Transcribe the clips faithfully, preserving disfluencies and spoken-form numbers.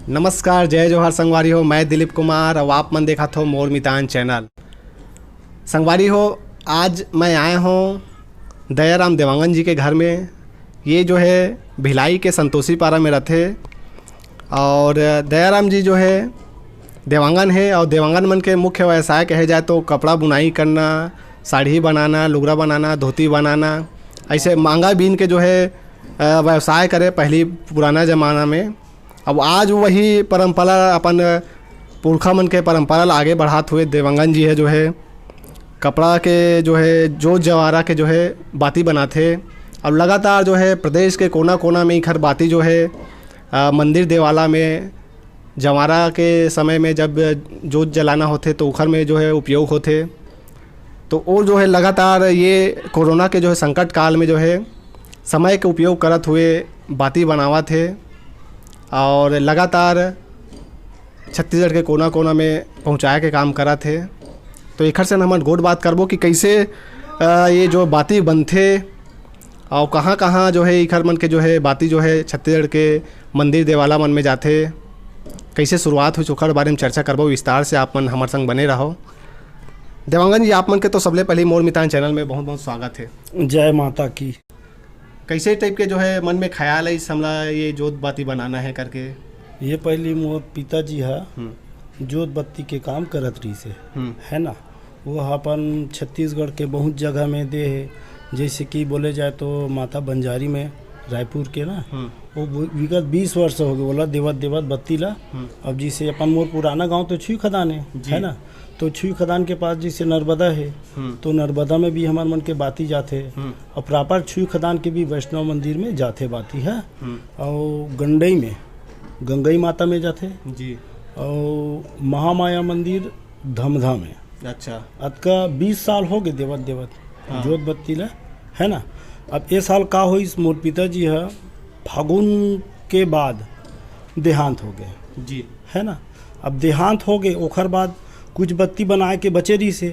नमस्कार, जय जोहार संगवारी हो, मैं दिलीप कुमार अउ आप मन देखत हो मोर मितान चैनल। संगवारी हो, आज मैं आए हों दयाराम देवांगन जी के घर में। ये जो है भिलाई के संतोषी पारा में रहथे अउ दयाराम जी जो है देवांगन हे अउ देवांगन मन के मुख्य व्यवसाय कहे जाए तो कपड़ा बुनाई करना, साड़ी बनाना, लुगरा बनाना, धोती बनाना, ऐसे मांगा बीन के जो है, अ, व्यवसाय करे पहली पुराना जमाना में। अब आज वही परंपरा, अपन पुरखा मन के परंपरा ला आगे बढ़ात हुए देवांगन जी है जो है कपड़ा के जो है जोत जवारा के जो है बाती बनाथे। अब लगातार जो है प्रदेश के कोना कोना में इखर बाती जो है, अ, मंदिर देवाला में जवारा के समय में जब जोत जलाना होथे तो उखर में जो है उपयोग होथे। तो वो जो है लगातार ये कोरोना के जो है संकट काल में जो है समय के उपयोग करत हुए बाती बनावत हे अउ लगातार छत्तीसगढ़ के कोना कोना में पहुँचाए के काम करत हे। तो एखर से हमन गोठ बात करबो कि कैसे, अ, ये जो बाती बनथे अउ कहाँ कहाँ जो है इखर मन के जो है बाती जो है छत्तीसगढ़ के मंदिर देवाला मन में जाथे, कैसे शुरुआत हुई, ओखर बारे में चर्चा करबो विस्तार से। आप मन हमर संग बने रहो। देवांगन जी, आप मन के तो सबले पहले मोर मितान चैनल में बहुत बहुत स्वागत है। जय माता की। कैसे टाइप के जो है मन में ख्याल है इस हमला ये जोत बाती बनाना है करके? ये पहली मोर पिताजी हा हम्म। जोत बत्ती के काम करत रहिस हे, हम्म। है ना? वो ह अपन छत्तीसगढ़ के बहुत जगह में दे हे, जैसे कि बोले जाए तो माता बंजारी में, रायपुर के ना, हम्म। वो वि-, विगत बीस वर्ष हो गए ओला देवत देवत बत्ती ला। हम्म। अब जैसे अपन मोर पुराना गांव तो छुई खदान है, जी। है ना? तो छुई खदान के पास जैसे नर्मदा है, हम्म। तो नर्मदा में भी हमार मन के बाती जाथे। हम्म। और प्रॉपर छुई खदान के भी वैष्णव मंदिर में जाथे बाती है। हम्म। और गंडई में गंगई माता में जाथे। जी। और महामाया मंदिर धमधा में। अच्छा। अतका बीस साल हो गए देवत देवत हाँ। जोत बत्ती ला, है ना? अब ये साल का होइस, मोर पिताजी ह फागुन के बाद देहांत हो गए। जी। है ना? अब देहांत हो गए, ओखर बाद कुछ बत्ती बनाए के बचे रहिस हे,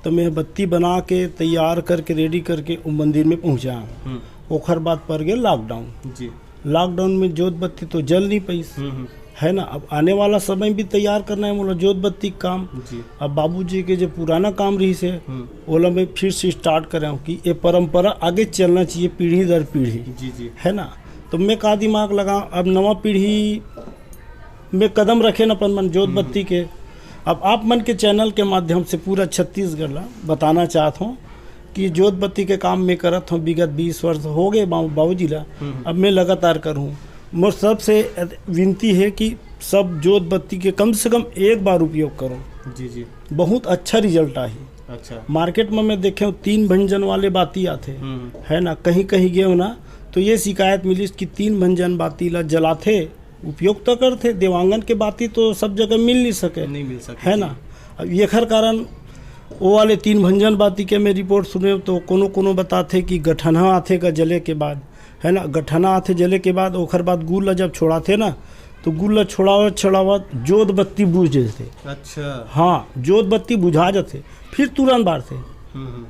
तो मैं बत्ती बना के, तैयार करके, रेडी करके वो मंदिर में पहुंचा। हम्म। ओखर बाद पड़ गए लॉकडाउन। जी। लॉकडाउन में जोत बत्ती तो जल नहीं पाइस, हम्म, हम्म। है ना? अब आने वाला समय भी तैयार करना है मोला जोत बत्ती के काम। जी। अब बाबूजी के जो पुराना काम रहिस हे, हम्म। ओला मैं फिर से स्टार्ट करे हूँ कि ये परंपरा आगे चलना चाहिए पीढ़ी दर पीढ़ी, जी, जी। है ना? तो मैं का दिमाग लगा, अब नवा पीढ़ी में कदम रखे न अपन मन जोत हम्म। बत्ती के। अब आप मन के चैनल के माध्यम से पूरा छत्तीसगढ़ ला बताना चाहत हूँ कि जोत बत्ती के काम मैं करत हूँ, विगत बीस वर्ष हो गए बाबू, बाबूजी ला, हम्म। अब मैं लगातार करूँ। मोर सबसे विनती है कि सब जोत बत्ती के कम से कम एक बार उपयोग करो। जी, जी। बहुत अच्छा रिजल्ट आही। अच्छा। मार्केट में मैं देखे हूँ, तीन भंजन वाले बाती आथे, हम्म। है ना, कहीं कहीं गए हो ना, तो ये शिकायत मिलिस कि तीन भंजन बाती ला जलाथे, उपयोग तो करथे, देवांगन के बाती तो सब जगह मिल नहीं सके, नहीं मिल सके, है जी। ना। अब एखर कारण वो वाले तीन भंजन बाती के मैं रिपोर्ट सुने तो कोनो कोनो बताथे कि गठनहा आथे का जले के बाद, है ना, गठनहा आथे जले के बाद, ओखर बाद गुल ला जब छोड़ाथे ना, तो गुल ला छोड़ावत छोड़ावत जोत बत्ती बुझ जथे। अच्छा। हाँ, जोत बत्ती बुझा जथे, फिर तुरंत बारथे। हम्म, हम्म।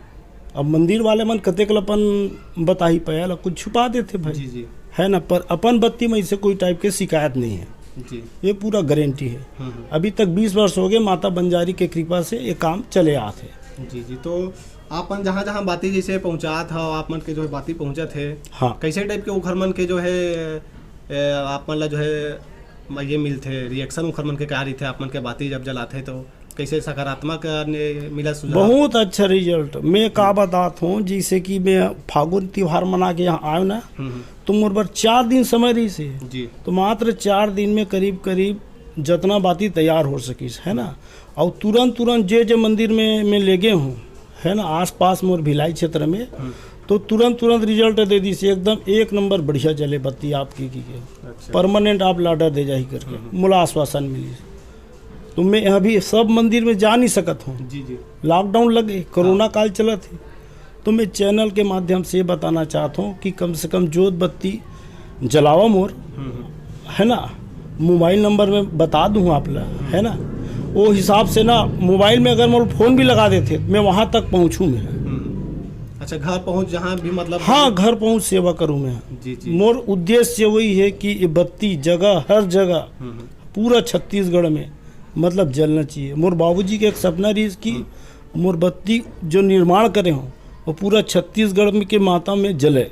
अब मंदिर वाले मन कतेक ल अपन बताही, पया ला कुछ छुपा देथे भाई, जी, जी। है ना, पर अपन बत्ती में ऐसे कोई टाइप के शिकायत नहीं है। जी। ये पूरा गारंटी है। हम्म, हम्म। अभी तक बीस वर्ष हो गए, माता बंजारी के कृपा से ये काम चले आत है। जी, जी। तो आप मन जहाँ जहाँ बाती जैसे पहुँचात हो, आप मन के जो है बाती पहुँचत है, हाँ। कैसे टाइप के उखर मन के जो है, ए, आप मन ला जो है म-, ये मिलथे रिएक्शन उखर मन के का रहिथे, आप मन के बाती जब जलाथे तो कैसे सकारात्मक ने मिला सुझाव? बहुत अच्छा रिजल्ट। मैं का बतात हूँ, जैसे कि मैं फागुन त्योहार मना के यहाँ आयो ना, हम्म, हम्म। तो मोर बर चार दिन समय रहिस हे। जी। तो मात्र चार दिन में करीब करीब जतना बाती तैयार हो सकिस, है ना? और तुरंत तुरंत जे जे मंदिर में मैं लेगे हूँ, है ना, आसपास मोर भिलाई क्षेत्र में, हम्म। तो तुरंत तुरंत रिजल्ट दे दिस, एकदम एक नंबर बढ़िया जले बत्ती आपकी की के। अच्छा। परमानेंट आप ला ऑर्डर दे जाही करके, हम्म, हम्म। मोला आश्वासन मिलिस। तो मैं अभी सब मंदिर में जा नहीं सकत हूँ। जी, जी। लॉकडाउन लगे, कोरोना हाँ। काल चलत है, तो मैं चैनल के माध्यम से बताना चाहत हूँ कि कम से कम जोत बत्ती जलावा मोर, हम्म, हम्म। है ना, मोबाइल नंबर में बता दूँ आप ला, है ना, वो हिसाब से ना, मोबाइल में अगर मोर फोन भी लगा देथे, मैं वहाँ तक पहुँचूँ मैं। हम्म। अच्छा, घर पहुँच जहाँ भी, मतलब, हाँ, घर पहुँच सेवा करूँ मैं। जी, जी। मोर उद्देश्य वही है कि ये बत्ती जगह, हर जगह हम्म, हम्म। पूरा छत्तीसगढ़ में, मतलब, जलना चाहिए। मोर बाबूजी के एक सपना रहिस कि मोर बत्ती जो निर्माण करे हों, वो पूरा छत्तीसगढ़ में के माता में जले।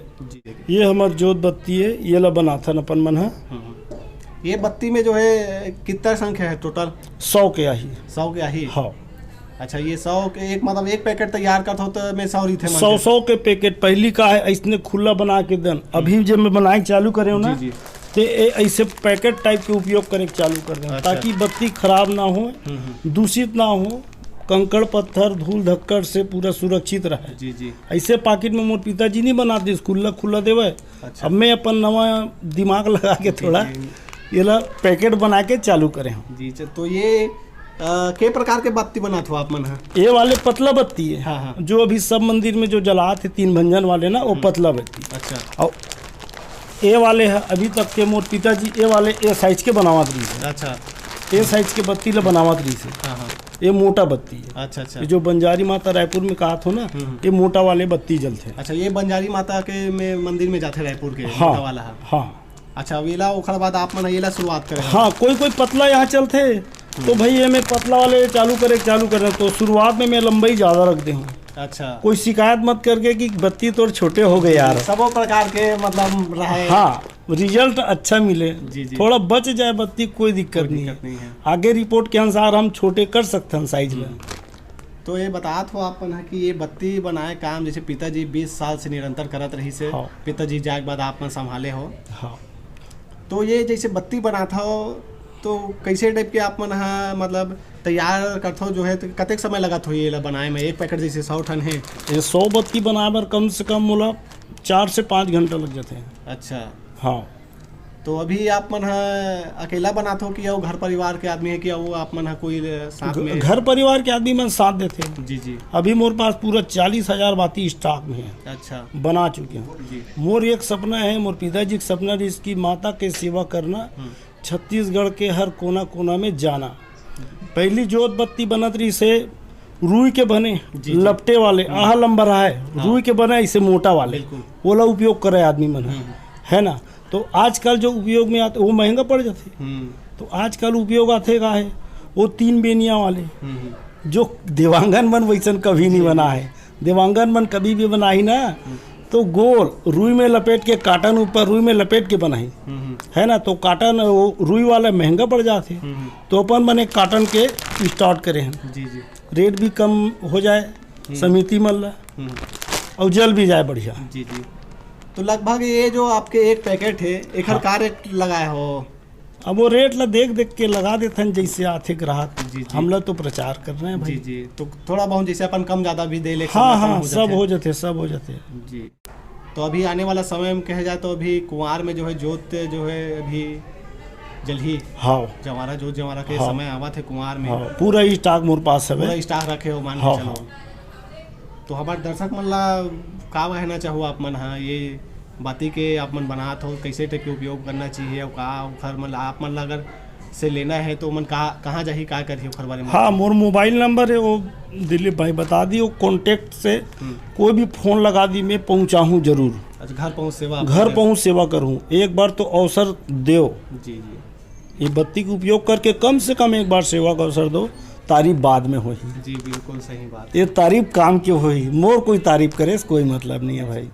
ये हमर जोत बत्ती है, ये ला बनाथन अपन मन ह। ये बत्ती में जो है कितना संख्या है टोटल? सौ के आही। सौ के आही। हाँ। अच्छा, ये सौ के एक, मतलब, एक पैकेट तैयार करत हो तो मैं सौ रहिथे? सौ, सौ के पैकेट। पहली का है, इसने खुला बना के देन। अभी जब मैं बनाए चालू करे हो ना, जी, जी। ते ऐसे पैकेट टाइप के उपयोग करे के चालू कर देन, अच्छा। ताकि बत्ती खराब ना हो, हम्म, हम्म। दूषित ना हो, कंकड़ पत्थर धूल धक्कड़ से पूरा सुरक्षित रहे। जी, जी। ऐसे पैकेट में मोर पिताजी नहीं बना दिस, खुला खुला देवे। अच्छा। अब मैं अपन नवा दिमाग लगा के थोड़ा ये ला पैकेट बना के चालू करे हूँ। जी, अच्छा, तो ये आ, के प्रकार के बत्ती बनात हो आप मन ह? ये वाले पतला बत्ती है। हाँ, हाँ। जो अभी सब मंदिर में जो जलात है तीन भंजन वाले ना, वो हम्म। पतला बत्ती। अच्छा। और ये वाले है, अभी तक के मोर पिताजी ये वाले ए साइज के बनावत रहिस है। अच्छा। ए साइज के बत्ती ला बनावत रहिस है। हाँ, हाँ। ये मोटा बत्ती है। अच्छा, अच्छा। ये जो बंजारी माता रायपुर में कहा थो ना, हम्म। ये मोटा वाले बत्ती जलते हैं। अच्छा, ये बंजारी माता के में मंदिर में जाते रायपुर के, हाँ, मोटा वाला है। हाँ। अच्छा, अब एला ओखर बाद आप मन एला शुरुआत करे? हाँ, कोई कोई पतला यहाँ चलते, तो भाई ये मैं पतला वाले चालू करे, चालू करे, तो शुरुआत में मैं लंबाई ज्यादा रख दे हूँ। अच्छा। कोई शिकायत मत करके कि बत्ती तोर छोटे हो गए यार। सबो प्रकार के, मतलब, रहे। हाँ, रिजल्ट अच्छा मिले। जी, जी। थोड़ा बच जाए बत्ती, कोई दिक्कत कोई नहीं दिक्कत है। नहीं है। आगे रिपोर्ट के अनुसार हम छोटे कर सकते हैं साइज में। हम्म। तो ये बतात हो आप मन ह कि ये बत्ती बनाए काम जैसे पिताजी बीस साल से निरंतर करत रहिस हे। हाँ। पिताजी जाए के बाद आप मन संभाले हो। हाँ। तो ये जैसे बत्ती बनात हो, तो कैसे टाइप के आप मन ह, मतलब, तैयार करत हो जो है, तो कतेक समय लगत हो ये ला बनाए में? एक पैकेट जैसे सौ ठन है। ये सौ बत्ती बनाए बर कम से कम मोला चार से पाँच घंटा लग जाते हैं। अच्छा। हाँ। तो अभी आप मन ह अकेला बनात हो कि अउ घर परिवार के आदमी है कि अउ आप मन ह कोई साथ में? घर परिवार के आदमी मन साथ देथे। जी, जी। अभी मोर पास पूरा चालीस हजार बाती स्टॉक में है। अच्छा। बना चुके हैं। जी। मोर एक सपना है, मोर पिताजी के सपना रहिस कि माता के सेवा करना, हम्म। छत्तीसगढ़ के हर कोना कोना में जाना। पहली जोत बत्ती बनत रहिस हे रुई के बने, जी, जी। लपटे वाले, हम्म। आहा लंबर आए, हाँ। रुई के बने ऐसे मोटा वाले, बिल्कुल। ओला उपयोग करे आदमी मन ह, हम्म। है ना? तो आजकल जो उपयोग में आते, वो महंगा पड़ जाते। हम्म। तो आजकल उपयोग आते का है, वो तीन बेनिया वाले, हम्म, हम्म। जो देवांगन मन वैसन कभी नहीं बना है। देवांगन मन कभी भी बनाही ना, हम्म। तो गोल रुई में लपेट के, काटन ऊपर रुई में लपेट के बनाही, हम्म, हम्म। है ना? तो काटन वो रुई वाला महंगा पड़ जाते, हम्म, हम्म। तो अपन मन एक काटन के स्टार्ट करे हैं। जी, जी। रेट भी कम हो जाए, हम्म। समिति मन ला, हम्म। और जल भी जाए बढ़िया। जी, जी। तो लगभग ये जो आपके एक पैकेट है, एकर हाँ। का रेट लगाए हो? अब वो रेट ला देख देख के लगा देथन, जैसे आथे ग्राहक। जी, जी। हमला तो प्रचार करना है भाई। जी, जी। तो थोड़ा बहुत जैसे अपन कम ज्यादा भी दे ले, हाँ, हाँ, हो सब जाथे। हो जाथे, सब हो जाथे। जी। तो अभी आने वाला समय में कहे जाए तो अभी कुंवार में जो है जोत जो है अभी जल्ही। हाँ। जवारा, जोत जवारा के हाँ। समय आवत है कुंवार में। हाँ, पूरा स्टॉक मोर पास हवे। पूरा स्टॉक रखे हो, मान के हाँ, चलो। हाँ। तो हमारे दर्शक मन ला का कहना चाहो आप मन, हाँ, ये बाती के आप मन बनात हो, कैसे टाइप के उपयोग करना चाहिए और का ओखर मन ला, आप मन ला अगर से लेना है तो मन कहाँ, कहाँ जाही, का करही ओखर बारे में? हाँ, मोर मोबाइल नंबर है, वो दिलीप भाई बता दी, वो कॉन्टैक्ट से हम्म। कोई भी फोन लगा दी, मैं पहुँचाहूँ जरूर। अच्छा, घर पहुँच सेवा आप घर करते हो? पहुँच सेवा करूँ, एक बार तो अवसर दो। जी, जी। ये बत्ती के उपयोग करके कम से कम एक बार सेवा का अवसर दो, तारीफ बाद में होही। जी, बिल्कुल सही बात। ये तारीफ काम के होही, मोर कोई तारीफ करे से कोई मतलब नहीं है भाई।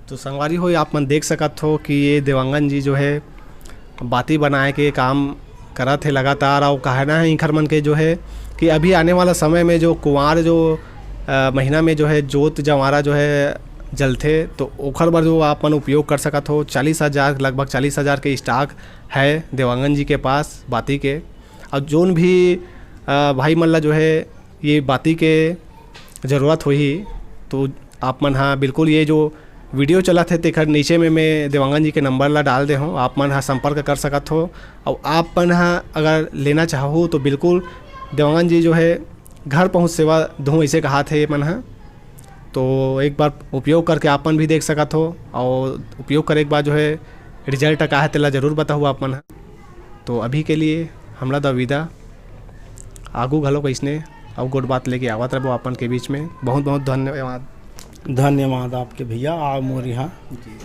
तो संगवारी हो, आप मन देख सकत हो कि ये देवांगन जी जो है बाती बनाए के काम करत है लगातार, और कहना है इंखर मन के जो है कि अभी आने वाला समय में जो कुंवार जो, अ, महीना में जो है जोत जवारा जो है जलथे, तो ओखर बर जो आप मन उपयोग कर सकत हो। चालीस हजार, लगभग चालीस हजार के स्टॉक है देवांगन जी के पास बाती के। और जोन भी, अ, भाई मन ला जो है ये बाती के जरूरत होही, तो आप मन हा बिल्कुल ये जो वीडियो चलत है तेखर नीचे में मैं देवांगन जी के नंबर ला डाल दे हूँ, आप मन हा संपर्क कर सकत हो। और आप मन हा अगर लेना चाहो तो बिल्कुल देवांगन जी जो है घर पहुँच सेवा दूँ, ऐसे कहा थे ये मन हा। तो एक बार उपयोग करके आप मन भी देख सकत हो, और उपयोग करे के बाद जो है रिजल्ट का है तेला जरूर बताहू आप मन हा। तो अभी के लिए हमला द विदा, आगू घलो कइसने अउ गोठ बात लेके आवत रहबो अपन के बीच में। बहुत बहुत धन्यवाद। धन्यवाद आपके भैया, आ मोर यहाँ। जी।